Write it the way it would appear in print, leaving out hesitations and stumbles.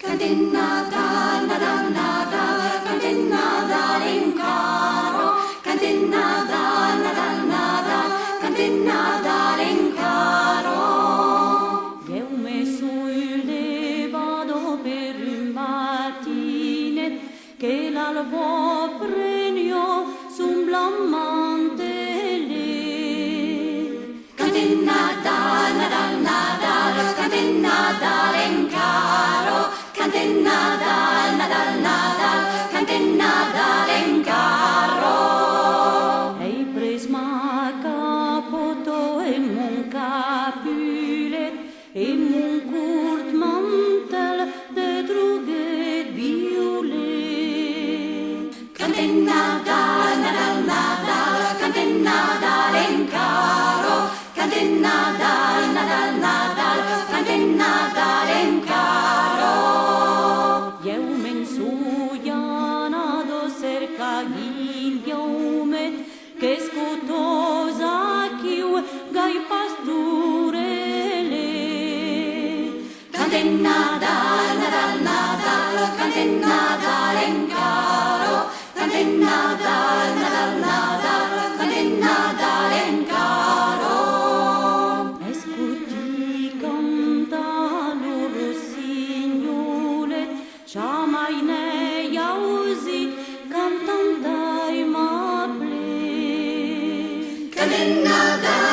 Canten Nadal, Nadal, Nadal, canten Nadal en carro. Canten Nadal, Nadal, Nadal, canten Nadal en carro. Ieu me soi levado per un matinet que l'albo prenió son blanc mantelet. Canten Nadal, Nadal, Nadal, canten Nadal en carro. Canten Nadal, Nadal, Nadal, canten Nadal en carro. Ei pres ma capòto e mon capulet e mon curt mantèl de droguet violet. Canten Nadal, Nadal, Nadal, canten Nadal en carro. Canten Nadal, Nadal, Nadal, canten Nadal en carro. Ieu me'n soi anado cercar Guilhaumet qu'escotós aquiu gai pastorelet. Canten Nadal, Nadal, Nadal, canten Nadal en carro. Canten Nadal, Nadal, Nadal, canten Nadal en carro. Escoti cantar lo rossinholet, jamai n'ai ausit cantant aimable. Canten Nadal.